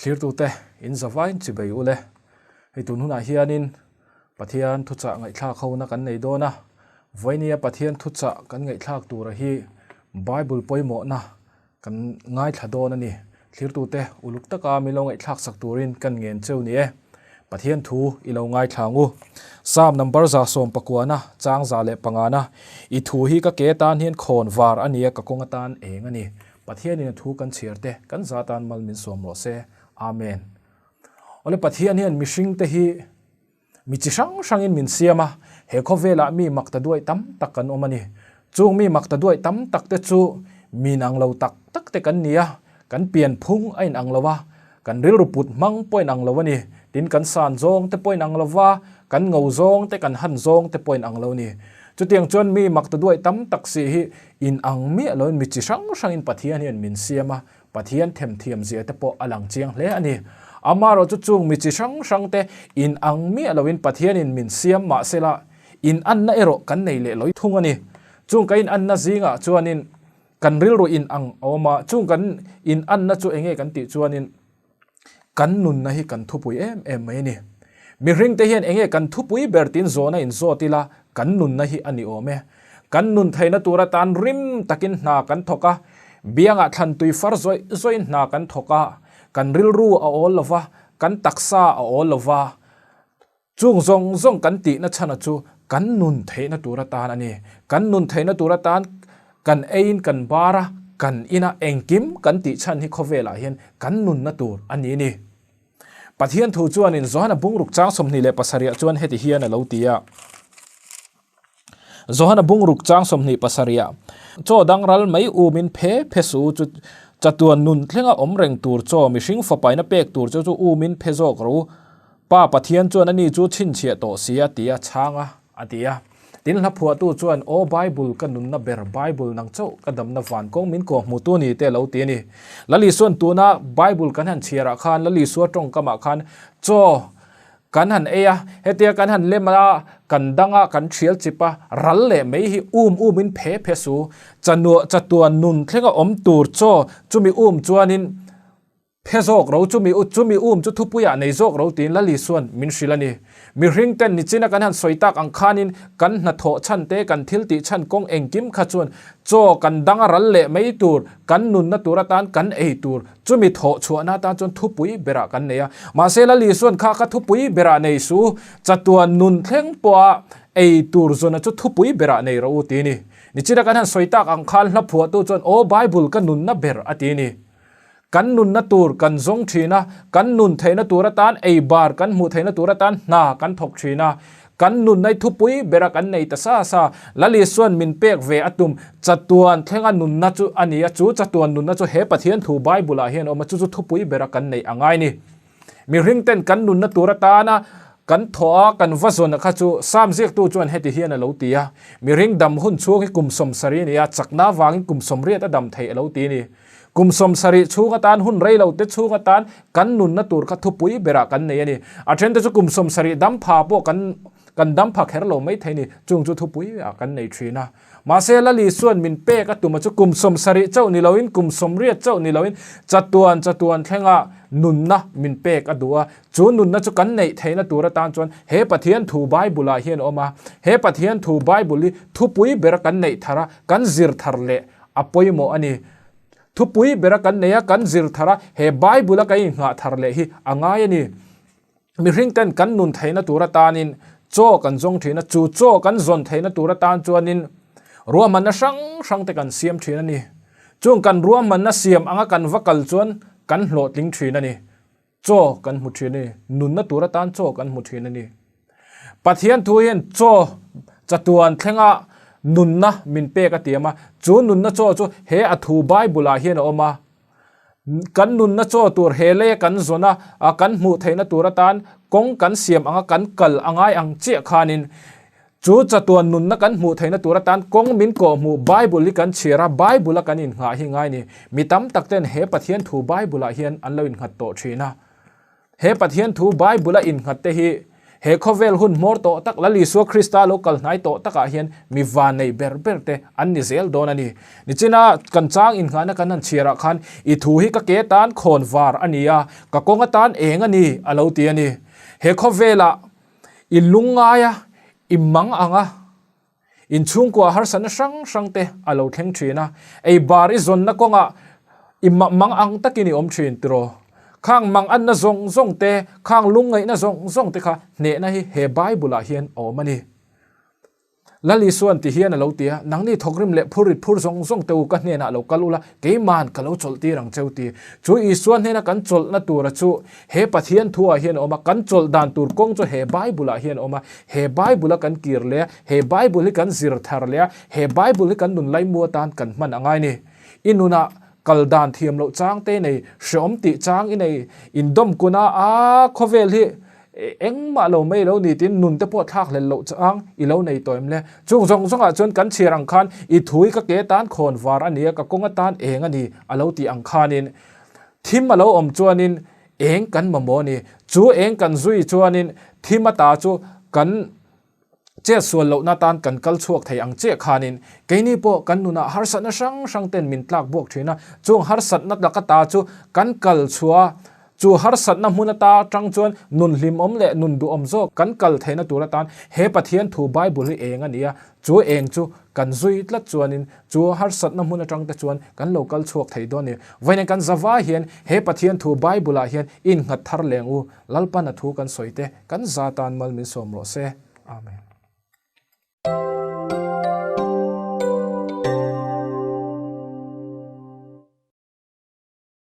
Thlirtute in zavain chibei ule. Hei tun hunah hianin Pathian thuchah ngaihthlak hona kan nei dawn a, vawinia Pathian thuchah kan ngaihthlak tura hi Bible pawimawhna kan ngaithla dawn a ni. Thlirtute uluk taka min lo ngaihthlak sak turin kan ngen cheu ni e. Pathian thu i lo ngaithla ang u. Psalm number 119 chang 105na, I thu hi ka ke atan hian khawn var a ni a, ka kawng atan eng a ni. Pathianin a thu kan chhiar te kan za atan mal min sawm rawh se. Amen. Awle Pathian hian mihring te hi mi chi hrang hrangin min siam a, he khawvelah mi mak ta duai tam tak kan awm a ni. Chung mi mak ta duai tam tak te chu mi inang lo tak tak te kan ni a, kan pian phung a inang lo a, kan rilru put hmang pawh a inang lo a ni. Tin kan san zawng te pawh a inang lo va, kan ngo zawng te kan han zawng te pawh a inang lo a ni. Chutiang chuan mi mak ta duai tam tak si hi inang miah loin mi chi hrang hrangin Pathian hian min siam a, Pathian themthiam zia te pawh a lang chiang hle a ni. Amaherawhchu chung mi chi hrang hrang te in ang miah loin Pathianin min siam mah sela in anna erawh kan nei leh lawih thung a ni. Chung ka in anna zingah chuanin kan rilru in ang a awm a, chung kan in anna chu enge kan tih chuanin kan nunna hi kan thupui em em mai a ni. Mihring te hian enge kan thupui ber tin zawhna in zawt ila kan nunna hi a ni awm e. Kan nun theihna tur atan rim takin hna kan thawk a, biangah thlan tui far zawih zawihin hna kan thawk a, kan rilru a awl lo va, kan taksa a awl lo va. Chung zawng zawng kan tihna chhana chu kan nun theihna tur atan a ni. Kan nun theihna tur atan kan eiin kan bar a, kan ina engkim kan tih chhan hi khawvelah hian kan nunna tur a ni ni. Pathian thu chuanin Johana bungruk chang 27 chuan heti hian a lo ti a. Johana bungruk chang 27 Chaw dang ral mai umin phe phe su chu chatuan nun thlenga awm reng tur chaw mihring fapaina pek tur chu chu umin phe zawk ro Pa Pathian chuan ani chu chhinchhiah tawh si a ti a chhang a, a ti a. Tin hla phuahtu chuan, Aw Bible, ka nunna ber, Bible nang chauh ka damna van kawng min kawh hmutu ni te a lo ti a ni. Lal Isua'n tuna Bible kan han chhiarah khan Lal Isua tawngkamah khan chaw kan han ei a, hetia kan han lem a, kan dang a, kan thial chip a, ral leh mai hi um umin phe phe su, chanuah chatuan nun thlenga awm tur chaw chumi um chuanin Phe zawk ro chumi u chumi um chu thupuiah nei zawk ro tiin Lali chuan min hrilh a ni. Mihring ten nichina kan han sawi tak ang khanin kan hnathawh chhan te kan thil tih chhan kawng engkim kha chuan chaw kan dang a ral leh mai tur, kan nunna tur atan kan ei tur chumi thawh chhuahna atan chuan thupui berah kan nei a. Mahse Lali chuan kha kha thupui berah nei su, chatuan nun thleng pawha ei tur zawna chu thupui berah nei rawh u ti a ni. Nichina kan han sawi tak ang khan hla phuahtu chuan Aw Bible ka nunna ber a ti a ni. Kan nunna tur kan zawng thin a, kan nun theihna tur atan ei bar kan hmuh theihna tur atan hna kan thawk thin a. Kan nunna i thupui bera kan nei ta sa sa. Lali chuan min pek ve a tum chatuan thlenga nunna chu a ni a, chu chatuan nunna chu he Pathian thu Bible ah hian a awm a, chu chu thupui bera kan neih a ngai ni. Mihring ten kan nunna tur atana kan thawh a, kan va zawn a kha chu Psalm ziaktu chuan heti hian a lo ti a, Mihring dam hun chhung hi kum 70 a ni a, chakna avangin kum 80 a dam theih a lo ti a ni. Kum 70 chhung atan hun rei lo te chhung atan kan nunna tur kha thupui berah kan nei a ni. A then te chu kum 70 dam pha pawh kan kan dam pha kher lo mai thei ni, chung chu thupui ah kan nei thin a. Mahse Lali chuan min pek a tum a chu kum 70 chauh ni loin kum 80 chauh ni loin chatuan chatuan thlenga nunna min pek a duh a. Chu nunna chu kan neih theihna tur atan chuan he Pathian thu Bible ah hian a awm a. He Pathian thu Bible hi thupui bera kan neih thar a, kan zir thar leh a pawimawh a ni. Thupui bera kan nei a, kan zir thar a, he Bible a kan inghah thar leh hi a ngai a ni. Mihring ten kan nun theihna tur atanin chaw kan zawng thin a, chu chaw kan zawn theihna tur atan chuanin ruahmanna hrang hrang te kan siam thin a ni. Chung kan ruahmanna siam anga kan va kal chuan kan hlawhtling thin a ni. Chaw kan hmu thin a ni. Nunna tur atan chaw kan hmu thin a ni. Pathian thu hian chaw chatuan thlenga nunna min pek a tiam a, chu nunna chaw chu he a thu Bible ah hian a awm a. Kan nunna chaw tur he leia kan zawn a, kan hmuh theihna tur atan kawng kan siam anga kan kal a ngai ang chiah khanin Chu chatuan nunna kan hmuh theihna tur atan kawng min kawhhmuh Bible hi kan chhiar a, Bible a kan innghah hi ngai ni. Mi tam tak ten he Pathian thu Bible ah hian an lo innghat tawh thin a. He Pathian thu Bible a innghat te hi He khawvel hun hmawr tawh tak Lal Isua Krista lo kal hnai tawh takah hian mi vannei ber ber te an ni zel dawn a ni. Nichina kan chang innghahna kan han chhiarah khan i thu hi ka ke tan khawn var a ni a, ka kawng atan eng a ni a lo ti a ni. He khawvelah i lungngaia i mang ang a, Inchhungkua harsatna hrang hrang te a lo thleng thin a, ei bar i zawnna kawngah i mang ang takin i awm thin tiraw? Khang mang anna zawng zawng te, khang lungngaihna zawng zawng te kha hnehna hi he Bible ah hian a awm a ni. Lal Isuan ti hian a lo ti a, Nangni thawkrim leh phurrit phur zawng zawng te u ka hnenah lo kal ula, keiman ka lo chawlh tir ang cheu ti. Chu Isua hnena kan chawlhna tura chu He Pathian thuah hian a awm a, kan chawlh dan tur kawng chu he Bible-ah hian a awm a. He Bible-a kan kir leh a, he Bible hi kan zir thar leh a, he Bible hi kan nun laimu atan kan hman a ngai ni. I nunah kal dan thiam loh chang te i nei, hreawm tih chang i nei, indawm kun a, a khawvel hi engmah lo mai lo ni tiin nun te pawh thlak hlel loh chang i lo nei tawh em le? Chung zawng zawngah chuan kan chhiar ang khan i thu hi ka ke tan khawn var a ni a, ka kawng atan eng a ni a lo tih ang khanin Thim a lo awm chuanin eng kan mamawh a ni. Chu eng kan zui chuanin thim ata chu kan chetsual lohna atan kan kal chhuak thei ang chiah khanin keini pawh kan nunah harsatna hrang hrang ten min tlak buak thin a. Chung harsatna lak ata chu kan kal chhuah a, chu harsatna hmun ata atang chuan nun hlimawm leh nun duhawm zawk kan kal theihna tur atan he Pathian thu Bible hi eng a ni a. Chu eng chu kan zui tlat chuanin chu harsatna hmun atang te chuan kan lo kal chhuak thei dawn a ni. Vawiin kan zava hian he Pathian thu Bible ah hian innghat thar leng u, Lalpan a thu kan sawi te kan za tan mal min sawm rawh se. Amen.